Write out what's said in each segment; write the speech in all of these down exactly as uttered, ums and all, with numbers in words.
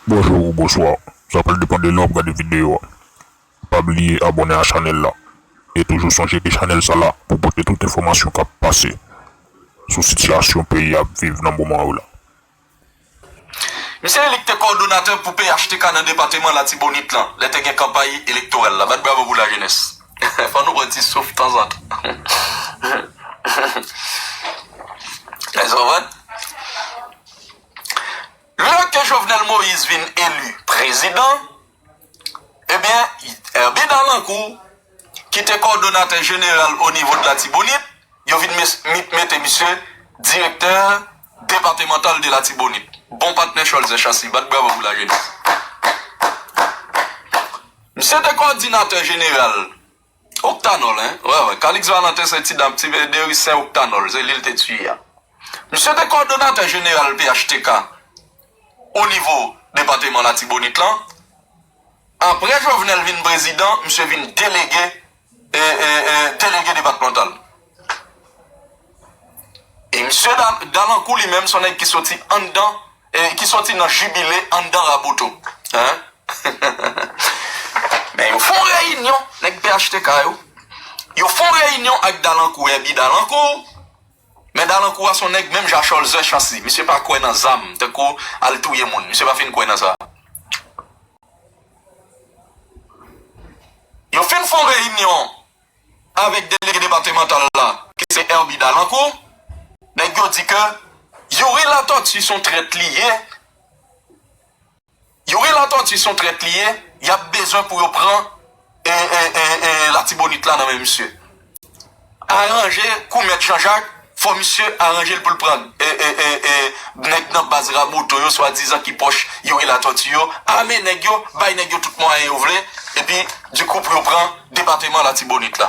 Bonjou ou bonswa. Sa pral depann de lè w ap gade videyo a. Pa bliye abòne a chanèl la. E toujou sonje ke chanèl sa la pou pote tout enfòmasyon k ap pase sou sitiyasyon peyi a ap viv nan moman yo la. Misye li k te kowòdonatè pou P H T K nan depatman Latibonit lan, lè te gen kanpay elektoral la. Bat bravo pou lajenès. Fò nou pran ti souf tanzantan. Èske w konprann? Lè ke Jovenel Moïse vin eli prezidan, ebyen, Herby Dalencourt, ki te kowòdonatè jeneral o nivo de Latibonit, yo vin mes- mi- mete misye direktè depatmantal de Latibonit. Bon patnè Cholzè Chancy, bat bravo pou lajenès. Misye te kowòdinatè jeneral Oktanòl, en? Wè, wè. Calix Valentin se ti dam, ti Derisen Oktanòl, se li l te tiye a. Misye te kowòdonatè jeneral P H T K o nivo depatman Latibonit lan. Apre Jovenel vin prezidan, misye vin delege, e, e, e, delege depatmantal. E misye Da- Dalencourt li menm, se yon nèg ki soti anndan, e, ki soti nan Jibile anndan Raboto. Hein? Men yo fè yon reyinyon, nèg P H T K yo. Yo fè yon reyinyon ak Dalencourt, Herby Dalencourt. Men Dalencourt a se yon nèg menm jan Cholzè Chancy. Misye pa kwè nan zam, tankou al touye moun. Misye pa fin kwè nan sa. Yo fin fè yon reyinyon avèk delege depatmantal la, ki se Herby Dalencourt. Nèg yo di ke Youri Latortue se yon trèt li ye. Youri Latortue se yon trèt li ye. Y ap bezwen pou yo pran, e, e, e, e, Latibonit la nan men misye. Aranje kou mèt Janjak, fò misye aranje l pou l pran, e, e, e, e, nèg nan baz Raboto yo, swadizan ki pwòch Youri Latortue yo, ame nèg yo, bay nèg yo tout mwayen yo vle, epi, dikou, pou yo pran depatman Latibonit la.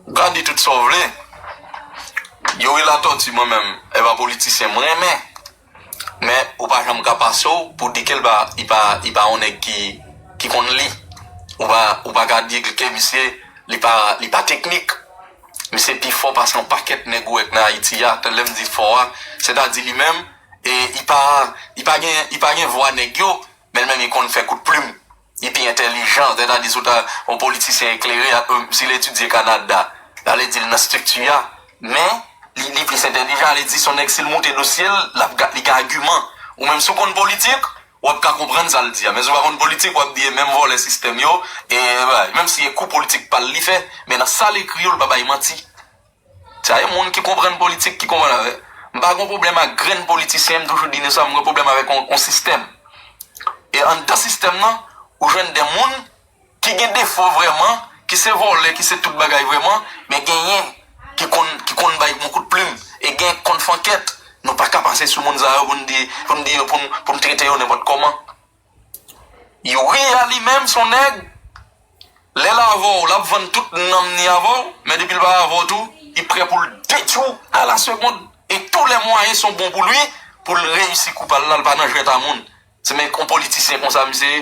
Ou ka di tout sa w vle. Youri Latortue, mwen menm, e pa politisyen m renmen. Men ou pa janm ka pase w pou di ke l pa, li pa, li pa yon nèg ki, ki konn li. Ou pa, ou pa ka di ke misye, li pa, li pa teknik. Misye pi fò pase yon pakèt nèg ou wè k nan Ayiti a. Lè m di fò a, sètadi li menm, e, li pa, li pa gen, li pa gen vwa nèg yo, men l menm li konn fè kout plim. Li pi entèlijan, sètadi si w ta yon politisyen eklere, a, e, si l etidye Kanada, sa vle di l nan estrikti a, men li, li plis entèlijan, sa vle di se yon nèg si l moute dosye l, l ap ga- li gen agiman. Ou menm si w konn politik, w ap ka konprann sa l di a. Men si w pa konn politik, w ap di e menm vòlè sistèm yo, e, e, menm si e kou politik pa l li fè, men nan sa l ekri yo, l pa bay manti. Sa e moun ki konprann politik ki konprann avè. M pa gen pwoblèm ak grenn politisyen, m toujou di nou sa, m gen pwoblèm avèk on, on sistèm. E anndan sistèm nan, ou jwenn de moun ki gen defo vrèman, ki se vòlè, ki se tout bagay vrèman, men genyen ki konn, ki konn bay yon kout plim, e gen k konn fè ankèt. Nou pa ka pase sou moun sa yo pou n di, pou n di yo, pou n, pou n trete yo nenpòt kòman. Youri a li menm, se yon nèg, lè l avè w, l ap vann tout nanm ni avè w, men depi l pa avè w tou, li prè pou l detwi w à la seconde. E tous les moyens sont bons pour lui, pou l reyisi kou pa l la, l pa nan jwèt a moun. Se men yon politisyen konsa misye ye.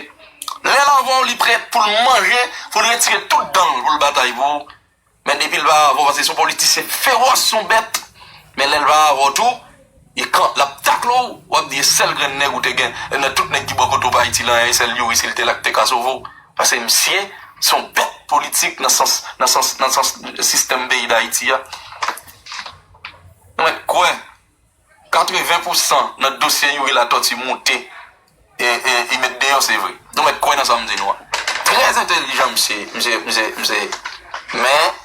Lè l avè w, li prè pou l manje, pou l retire tout dan l, pou l batay pou ou. Men depi l pa avè w, paske se yon politisyen fewòs, se yon bèt. Men lè l pa avè w tou, e kan l ap takle w, w ap di e sèl grenn nèg ou te gen, e nan tout nèg ki bò kote w pa itil anyen, e sèl Youri, si l te la, k te ka sove w. Paske misye se yon bèt politik nan sans, nan sans, nan sans sistèm peyi Dayiti a. Nou mèt kwè, katreven pousan nan dosye Youri Latortue moute, e, e, li met deyò, se vre. Nou mèt kwè nan sa m di nou a. Trè entèlijan, misye, misye, misye, misye. Men,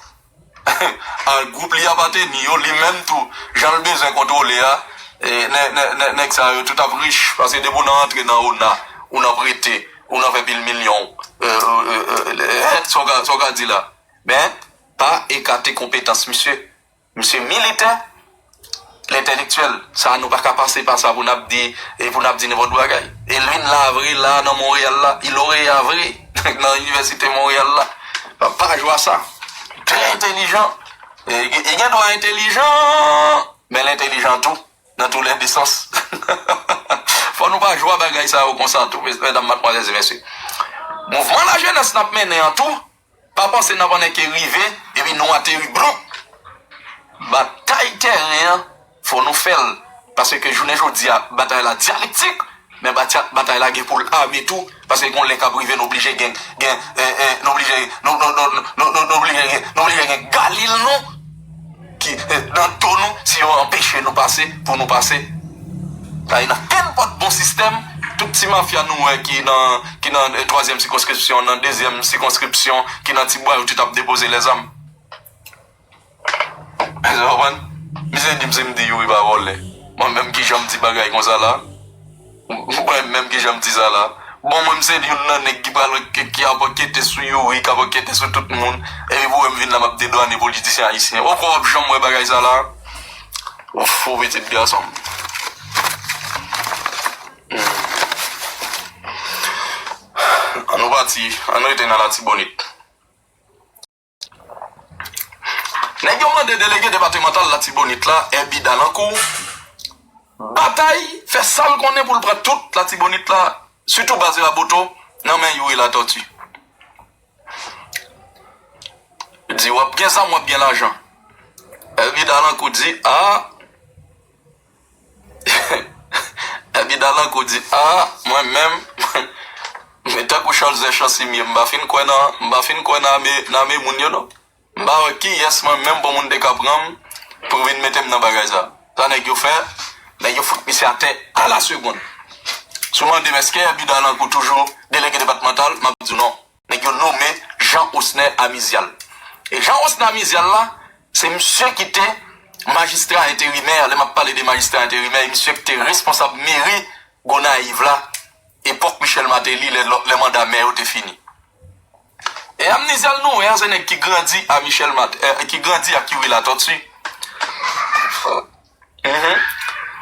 a, gwoup li apateni yo, li menm tou, jan l bezwen kontwole a, e, nè- nè- nè- nèg sa yo tout ap rich, paske depi w nan antre nan ona, ou nan prete, ou nan fè pil milyon, e, e, e, e, e, sa w ka- sa w ka di la. Men, pa ekate konpetans misye. Misye militè, l entèlektyèl. Sa nou pa ka pase pa sa pou n ap di, e pou n ap di nenpòt bagay. Elwin la vre la nan Monreyal la, il aurait ya vre nan inivèsite Monreyal la. Pa, pa jwe a sa. Trè entèlijan. E, li gen dwa entèlijan, men l entèlijan tou, nan tou lè de sans. Fò nou pa jwe a bagay sa yo konsa tou, medam, madmwazèl e mesye. Mouvman lajenès n ap mennen an tou, pa panse n ap annik rive, epi nou ateri bloup. Batay tèren an, fò nou fè l. Paske jounen jodi a, batay la dyalektik, men batay la gen pou l ame tou. Paske gen yon lè k ap rive, n oblije gen, gen, eh, eh, n oblije, n, n, n, n oblije gen, n oblije gen galil nou ki, eh, nan do nou, si yo anpeche nou pase, pou nou pase. Sa e nan kenpòt bon sistèm, tout ti mafya nou wè ki nan, ki nan, eh, twazyèm sikonskripsyon, nan dezyèm sikonskripsyon, ki nan ti bwa yo tout ap depoze lèzam. Èske w konprann? Misye di m si m di Youri pa vòlè. Mwen menm ki jan m di bagay konsa la? Mwen menm ki jan m di sa la? Bon, mwen m se youn nan nèg ki pral, ki, ki ap ankete sou Youri, k ap ankete sou tout moun. Epi pou wè m vin la m ap dedwane politisyen ayisyen. Ou kwè w ap janm wè bagay sa la? Ouf, ou pitit gason m. Hmm. Ann nou pati, ann rete nan Latibonit. Nèg yo mande delege depatmantal Latibonit la, Herby Dalancourt, batay, fè sa l konnen pou l pran tout Latibonit la, sitou baz Raboto, nan men Youri Latortue. Di, w ap gen zam, w ap gen lajan. Herby Dalancourt di, a, Herby Dalancourt di, a, mwen menm, men tankou Cholzè Chancy m ye, m pa fin kwè nan, m pa fin kwè nan ame, nan ame moun yo non. M pa wè kiyès mwen menm pou moun te ka pran m pou vin mete m nan bagay sa. Sa nèg yo fè, nèg yo fout misye atè a la segonn. Si w mande m èske Herby Dalancourt toujou delege depatmantal, m ap di w non. Nèg yo nonmen Jean Osner Amizial. E Jean Osner Amizial la, se misye ki te majistra enterimè, lè m ap pale de majistra enterimè, e misye ki te responsab meri Gonayiv la, epòk Michel Martelly, lè, lè manda mè yo te fini. E Amizial nou wè a, se nèg ki grandi a Michel Mat-, eh, ki grandi ak Youri Latortue. Mhm.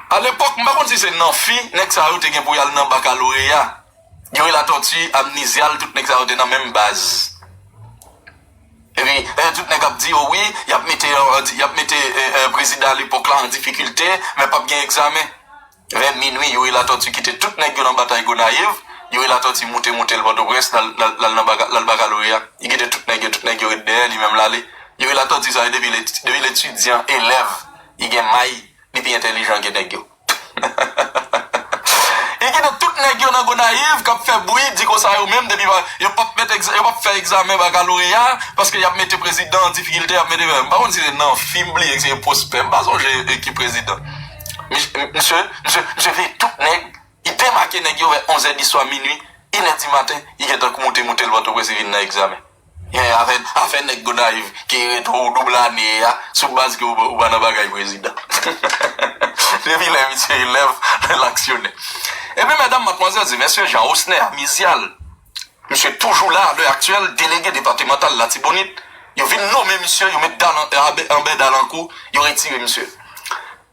Alepòk, m pa konn si se nan fi, nèg sa yo te gen pou y al nan bakaloreya. Youri Latortue, Amizial, tout nèg sa yo te nan menm baz. Epi, eh, tout nèg ap di, o wi, y ap mete, eh, y ap mete, eh, eh, prezidan alepòk la an difikilte, men p ap gen egzamen. Vè minwi, Youri Latortue kite tout nèg yo nan batay Gonayiv. Youri Latortue moute, moute l Pòtoprens, l al, l al, l al nan baka-, l al bakaloreya. Li kite tout nèg yo, tout nèg yo ret dèyè, li menm l ale. Youri Latortue sa yo depi l et-, depi l etidyan, elèv, li gen may, li pi entèlijan ke nèg yo. Li kite tout nèg yo nan Gonayiv k ap fè bri, di konsa yo menm, depi pa, yo p ap met egza-, yo p ap fè egzamen bakaloreya, paske y ap mete prezidan an difikilte, y ap mete, m pa konn si se nan fi, m bliye, se Pwospè, m pa sonje, eh, ki prezidan. Mis-, misye, misye, misye veye tout nèg, li demake nèg yo vè onzè di swa, minwi, inè di maten, li gentan moute, moute l Pòtoprens, li vin nan egzamen. Yeah, afè, afè nèg Gonayiv ki ret ou doub lane a, sou baz ke ou, ou pa nan bagay prezidan. Depi lè misye elèv, l aksyonè. Ebyen, medam, madmwazèl e mesye, Jean Osner Amizial, misye toujou la, a lè aktyèl, delege depatmantal Latibonit, yo vin nonmen misye, yo met Dalan-, Anbè, Anbè Dalankou, yo retire misye.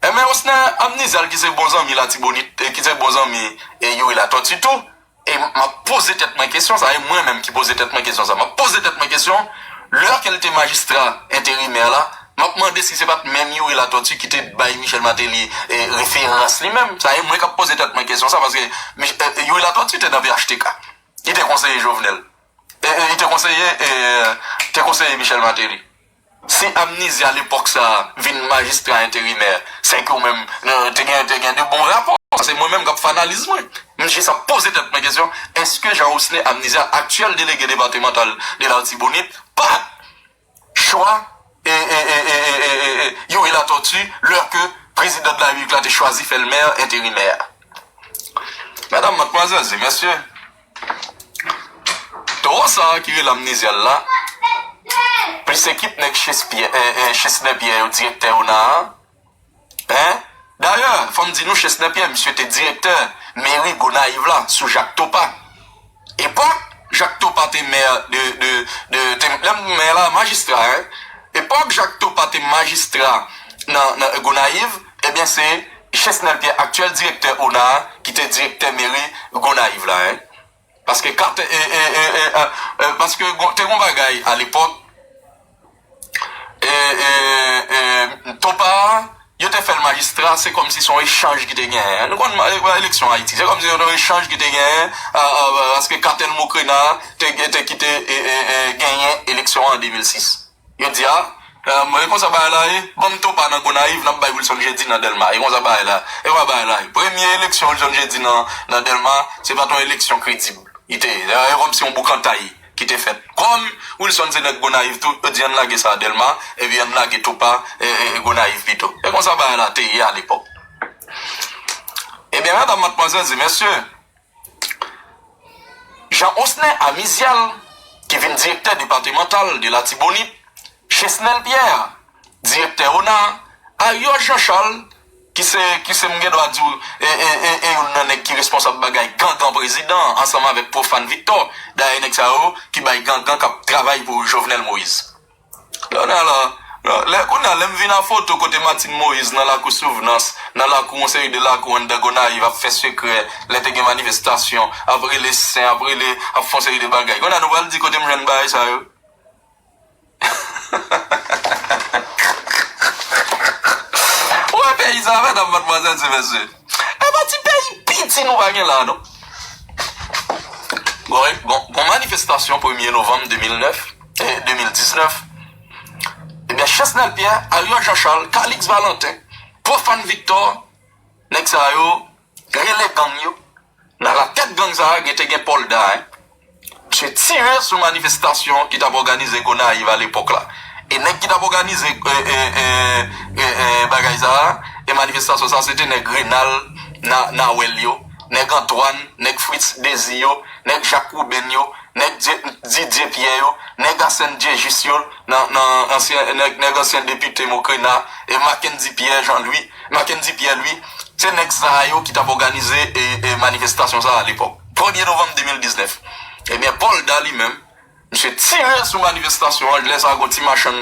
Ebyen, Osner Amizial ki se bon zanmi Latibonit, e ki se bon zanmi, e Youri Latortue tou, e m ap poze tèt mwen kesyon sa, e mwen menm ki poze tèt mwen kesyon sa, m ap poze tèt mwen kesyon, lè ke l te majistra enterimè la, m ap mande si se pa t menm Youri Latortue ki te bay Michel Martelly, e, referans li menm. Sa e mwen k ap poze tèt mwen kesyon sa, paske Mich-, e, e, Youri Latortue te nan P H T K. Li te konseye Jovenel. E, e, li te konseye, e, te konseye Michel Martelly. Si Amizial epòk sa a vin majistra enterimè, se ke ou menm, euh, te gen, te gen de bon rapò. Se mwen menm k ap fè analiz mwen. M jis ap poze tèt mwen kesyon, èske Jean Osner Amizial, aktyèl delege depatmantal de Latibonit, pa t chwa, e, e, Youri Latortue, lè ke prezidan de la Repiblik la te chwazi fè l mè enterimè a? Medam, madmwazèl e mesye, Towo sa a ki rele Amizial la, plis ekip nèg Chespyè, eh, eh, Chesnè Pyè yo, direktè ONA a, en? Dayè, fò m di nou, Chesnè Pyè, misye te direktè meri Gonayiv la, sou Jak Topa. Epòk Jak Topa te mè de, de, de, te, lè m mè la, majistra, en? Epòk Jak Topa te majistra nan, nan Gonayiv, ebyen, se Chesnè Pyè, aktyèl direktè ONA a, ki te direktè meri Gonayiv la, en? Paske kat-, e, e, e, e, e, e, paske gon-, te gon bagay alepòk, e, e, e, Topa, yo te fè l majistra, se kòmsi se yon echanj ki te genyen. Nou konn ma-, e, eleksyon Ayiti, se kòmsi se yon echanj ki te genyen, a, a, a, paske Katèl Mokrena te, te kite, e, e, e, genyen eleksyon an de mil sis. Yo di, a, E konsa bagay la ye. Ban m Topa nan Gonayiv, n ap bay Wilson Jeudi nan Dèlma. E konsa bagay la, e konsa bagay la ye. Premye eleksyon Wilson Jeudi nan, nan Dèlma, se pa t yon eleksyon kredib. Li te ye. E kòmsi yon boukantay ki te fèt. Kòm Wilson se nèg Gonayiv tou, yo di ann lage sa a Dèlma, epi ann lage Topa e, e, e Gonayiv pito. E konsa bagay la te ye alepòk. Ebyen, medam, madmwazèl e mesye, Jean Osner Amizial, ki vin direktè depatèmantal de Latibonit, Chesnel Pierre, direktè ona, Arios Jean Charles, ki se, ki se m gen dwa di w, e, e, e, e youn nan nèg ki responsab bagay gangan prezidan, ansanm avèk Profane Victor, dayè nèg sa yo ki bay gangan k ap travay pou Jovenel Moïse. Kounye a la, lè, kounye a, lè m vin a foto kote Martine Moïse nan lakou Souvnans, nan lakou, yon seri de lakou anndan Gonayiv ap fè sekrè, lè te gen manifestasyon, ap rele sen, ap rele, ap fè yon seri de bagay. Kounye a, nou pral di kote m jwenn bagay sa yo. Ou wè peyi sa, medam, madmwazèl e mesye. E pa ti peyi piti nou pa gen la, non. Gon, gon, gon manifestasyon premye novanm de mil nèf, e, de mil diznèf. Ebyen, Chesnel Pierre, Arios Jean Charles, Calix Valentin, Profane Victor, nèg sa yo, rele gang yo. Nan latèt gang sa a, gen te gen Paul Daen. Misye tire sou manifestasyon ki t ap òganize Gonayiv alepòk la. E nèg ki t ap òganize, e, e, e, e, e, bagay sa a, e manifestasyon sa a, se te nèg Renal, Na-, Nawèl yo, nèg Antoine, nèg Fritz Désir yo, nèg Jak Wouben yo, nèg Dye-, Didier Pierre yo, nèg Arsène Dieujuste yo, nan, nan ansyen, nèg, nèg ansyen depite Mokrena, e Mackendy Pierre Jean Louis, Mackendy Pierre Louis, se nèg sa a yo ki t ap òganize, e, e, manifestasyon sa a alepòk. Premye novanm de mil diznèf. Ebyen, Paul Daen li menm, misye tire sou manifestasyon an, lè sa a, gon ti machann,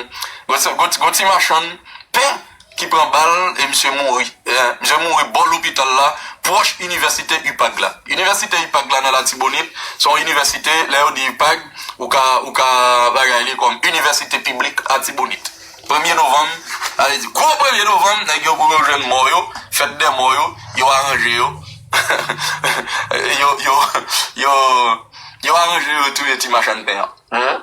gon ti, gon ti, gon ti machann pen ki pran bal e misye mouri. E, misye mouri bò lopital la, pwòch inivèsite UPAG la. Inivèsite UPAG la nan Latibonit, se yon inivèsite, lè yo di UPAG, ou ka, ou ka bagay li kòm Inivèsite Piblik Atibonit. Premye novanm, sa vle di gwo premye novanm, nèg yo pou yo jwenn mò yo, fèt dè mò yo, yo aranje yo. Yo, yo, yo, yo aranje yo touye ti machann pen an.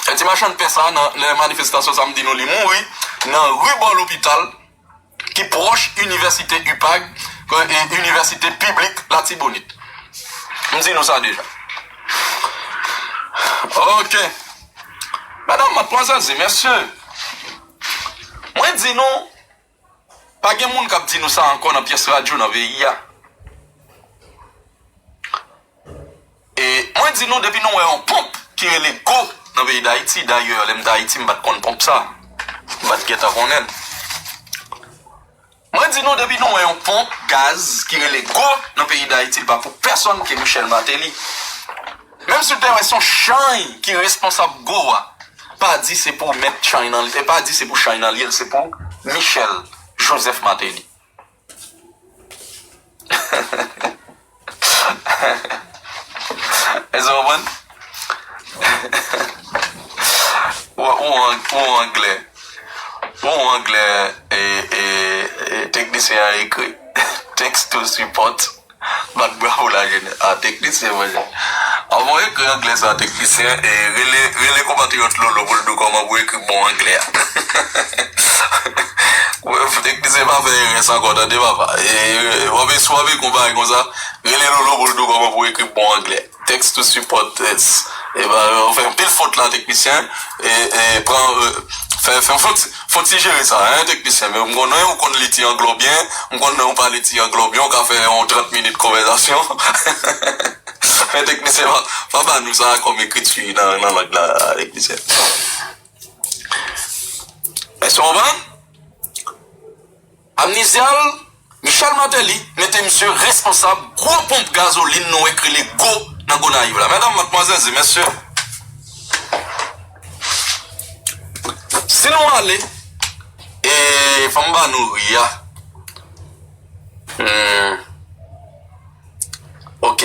E ti machann pen sa, nan lè manifestasyon sa, m di nou li mouri nan ri bò lopital ki pwòch inivèsite UPAG, e, inivèsite piblik Latibonit. M di nou sa deja. Ok. Medam, madmwazèl e mesye, mwen di nou, pa gen moun k ap di nou sa ankò nan pyès radyo nan peyi a. E mwen di nou, depi nou wè yon ponp ki rele Go nan peyi Dayiti, dayè, lè m t Ayiti, m pa t konn ponp sa. M pa t gentan konnen l. Mwen di nou, depi nou wè yon ponp gaz ki rele Go nan peyi Dayiti, li pa pou pèsonn ke Michel Martelly. Menm si w te wè se yon chanj ki responsab Go a, pa di se pou mèt chanj nan li, e pa di se pou chanj nan li, se pou Michel Joseph Martelly. Èske w konprann? Ou, ou, an- ou anglè. Ou anglè, e, e, e, teknisyen an ekri. Thanks to support. Bat bravo la jeunesse. Ah, teknisyen, monchè. Anvan w ekri anglè sa, teknisyen, e rele, rele konpatriyòt Lolo pou l di w kòman pou w ekri bon anglè a. Teknisyen pa fè erè sa ankò, tande papa. E, w ap eswape konpayi konsa, rele Lolo pou l di w kòman pou w ekri bon anglè. Text to support, e, e, ba, w fè anpil fot la, teknisyen. E, e, pran, e, fè, fè, fè, fè ti jere sa, en, teknisyen. Men m konnen ou konn li ti anglè byen, m konnen ou pale ti anglè byen, ou ka fè yon trant minit konvèsasyon. Men teknisyen, pa, pa ba nou sa kòm ekriti nan, nan lang la, teknisyen. Èske w konprann? Amnizyal, Michel Martelly mete misye responsab gwo ponp gazolin nou wè k rele Go nan Gonayiv la. Medam, madmwazèl e mesye, si nou ale, e fò m ba nou ri a. Hmm. Ok.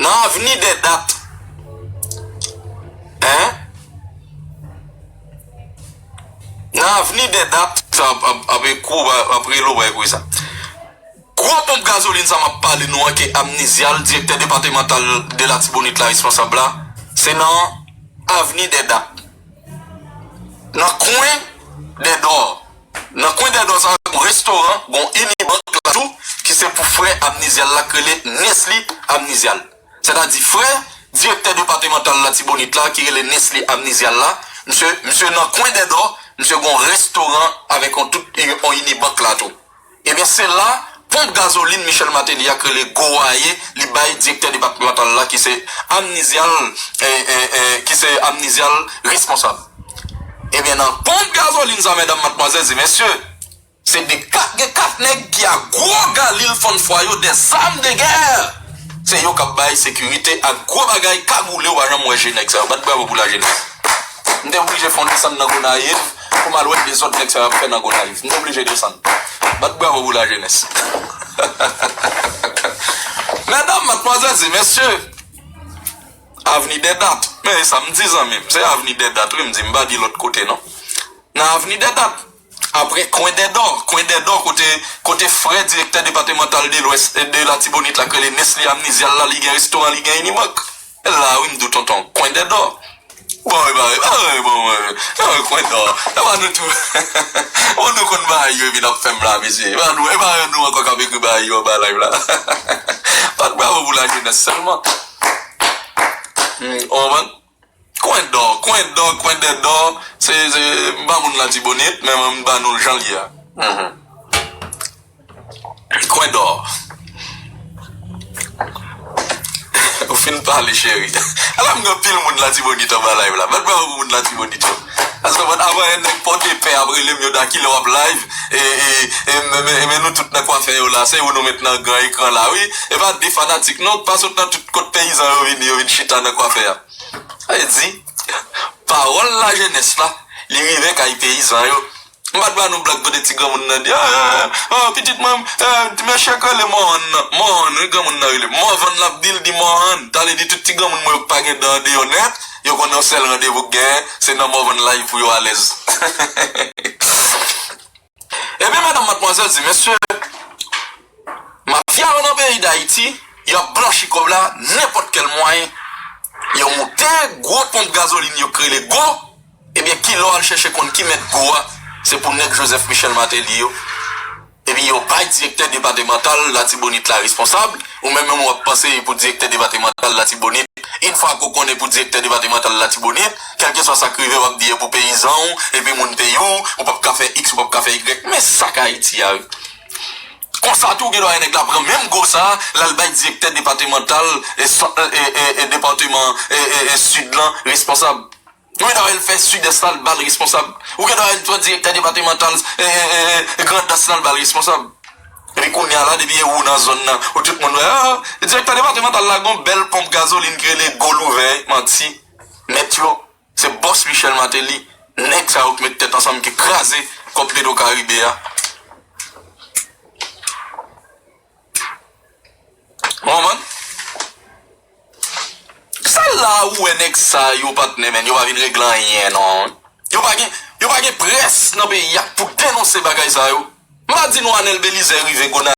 Nan avni dè dat. Hein? Nan avni dè dat. Sa ap, ap, ap ekou, ap rele w, ekou sa. Gwo ponp gazolin sa m ap pale nou an ke Amnizyal, direktè depatèmantal de Latibonit la, responsab la, se nan avni dè dat. Nan kwen Dèdò. Nan kwen Dèdò sa, gon restoran, gon Unibank la tou, ki se pou frè Amnizyal la k rele Nesly Amnizyal. Sètadi frè direktè depatèmantal Latibonit la ki rele Nesly Amnizyal la, misye, misye nan kwen Dèdò, misye gon restoran avèk yon tout, yon Unibank la tou. Ebyen, se la ponp gazolin Michel Martelly a k rele Go a ye, li bay direktè depatèmantal la ki se Amnizyal, eh, eh, eh, ki se Amnizyal responsab. Ebyen, nan ponp gazolin sa, medam, madmwazèl e mesye, se de kat, gen kat nèg ki a gwo galil fann fwa yo, des armes de guerre. Se yo k ap bay sekirite ak gwo bagay kagoule, ou pa janm wè je nèg sa yo. Bat bravo pou lajenès. M te oblije fè yon desann nan Gonayiv pou m al wè dezòd nèg sa yo ap fè nan Gonayiv. M te oblije desann. Bat bravo pou lajenès. Medam, madmwazèl e mesye, Avni Dèdat. Men e sa m di, zanmi m. Se Avni Dèdat, wi, m di, m pa di lòt kote, non. Nan Avni Dèdat. Apre kwen Dèdò, kwen Dèdò kote, kote frè direktè depatèmantal de Lwès, de Latibonit la k rele Nesly Amnizyal la, li gen restoran, li gen Unibank. E la, wi, m di w, tonton, kwen Dèdò. Bon, e pa, e pa, e bon, e, e kwen Dèdò. E pa nou tou. Bon, nou konn bagay yo, epi n ap fè m la, mesye. E pa nou, e pa nou ankò k ap ekri bagay yo anba live la. Bat bravo pou lajenès sèlman. Hmm, ou konprann? Kwen Dèdò, kwen Dèdò, kwen Dèdò, se, se, m pa moun Latibonit, men mwen m ba nou l jan l ye a. Mhm. Kwen Dèdò. Ou fin pale, cheri. Ala m gen anpil moun Latibonit anba live la. Bat bravo pou moun Latibonit yo. Paske mwen, avan yon nèg pote pen ap rele m, yo di a kilè w ap live, e, e, e, men, men, men nou tout nan kwafè yo la, se yo nou met nan gran ekran la, wi. E pa de fanatik, non, pa sot nan tout kot peyizan yo vini, yo vin chita nan kwafè a. Sa vle di, pawòl lajenès la, li rive kay peyizan yo. M pa t ba nou blag kote ti granmoun nan di, ah, ah, ah, pitit mwen, ah, mesye k rele Mòhann nan. Mòhann, wi, granmoun nan rele. Mòvann l ap di, l di Mòhann. Sa vle di tout ti granmoun mwen yo k pa gen dan andeyò nèt, yo konnen yon sèl randevou k genyen, se nan Mòvann Live pou yo alèz. Ebyen, medam, madmwazèl e mesye, mafya yo nan peyi Dayiti, y ap blanchi kòb la nenpòt kèl mwayen. Yo moute gwo ponp gazolin yo k rele Go. Ebyen, kilè w al chèche konn ki mèt Go a, se pou nèg Joseph Michel Martelly yo. Epi yo bay direktè depatèmantal Latibonit la responsab. Ou menm, menm w ap panse e pou direktè depatèmantal Latibonit. Yon fwa ke w konnen pou direktè depatèmantal Latibonit, kèlkeswa sa k rive, w ap di e pou peyizan w, epi moun peyi w, ou p ap ka fè X, ou p ap ka fè Y. Men sa k Ayiti a, wi. Konsa tou, gen dwa yon nèg la pran menm Go sa, l al bay direktè depatèmantal e, e, e, e, e depatèman e, e, e Sid lan responsab. Ou gen dwa wè l fè Sidès la, l ba l responsab. Ou gen dwa wè l pran direktè depatèmantal e, e, e, e Grandans lan, l ba l responsab. Epi kounye a la, depi e ou nan zòn nan, ou tout moun wè, ah, direktè depatèmantal la gon bèl ponp gazolin ki rele Go Louvè, manti. Mèt yo, se bòs Michel Martelly, nèg sa yo k met tèt ansanm ki kraze kòb Petro Caribe a. Ou konprann? Sa la ou wè nèg sa yo, patnè, men yo pa vin regle anyen, non. Yo pa gen, yo pa gen près nan peyi a pou denonse bagay sa yo. M pa di nou Anèl Belizaire rive Gona,